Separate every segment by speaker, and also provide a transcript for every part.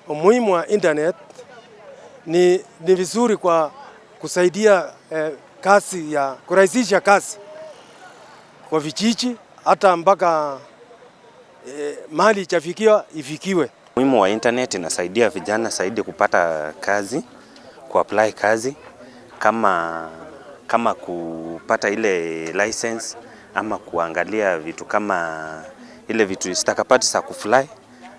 Speaker 1: Umuhimu wa internet ni vizuri kwa kusaidia kazi ya kurahisisha kazi kwa vijiji hata mpaka mahali ichafikiwa ifikiwe.
Speaker 2: Umuhimu wa internet inasaidia vijana zaidi kupata kazi, kuapply kazi kama kupata ile license ama kuangalia vitu kama ile vitu stakabadhi za kufly.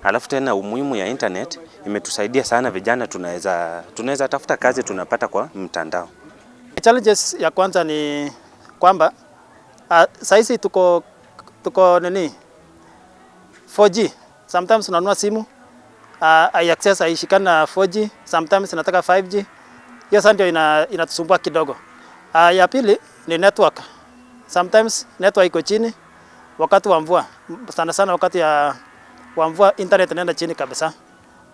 Speaker 2: Alafu tena umuhimu ya internet imetusaidia sana vijana, tunaweza tafuta kazi tunapata kwa mtandao.
Speaker 3: Challenges ya kwanza ni kwamba sahizi tuko nini 4G. Sometimes unanunua simu access haishikani na 4G, sometimes inataka 5G. Hiyo sasa ndio inatusumbua kidogo. Ya pili ni network. Sometimes network iko chini wakati wa mvua, sana sana wakati wa mvua internet inaenda chini kabisa.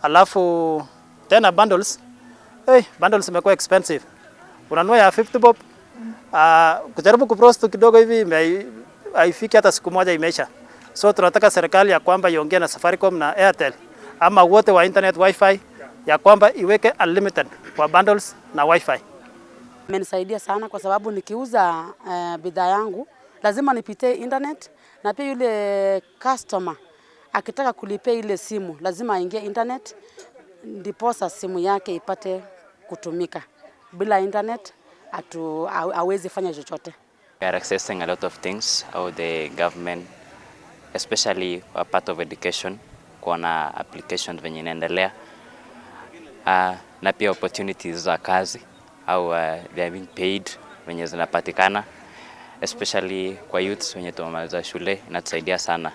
Speaker 3: Alafu tena bundles, hey, bundles imekuwa expensive. Unanunua ya 50 bob, kujaribu kubrowse tu kidogo hivi haifiki hata siku moja imeisha. So tunataka serikali ya kwamba iongee na Safaricom na Airtel ama wote wa internet wifi ya kwamba iweke unlimited kwa bundles na wifi.
Speaker 4: Imenisaidia sana kwa sababu nikiuza bidhaa yangu lazima nipitie internet, na pia yule customer akitaka kulipia ile simu lazima aingie internet ndiposa simu yake ipate kutumika. Bila internet hawezi fanya chochote.
Speaker 5: We are accessing a lot of things how the government, especially a part of education, kuona application venye inaendelea, na pia opportunities za kazi au they are being paid venye zinapatikana, especially kwa youths wenye tumemaliza shule, inatusaidia sana.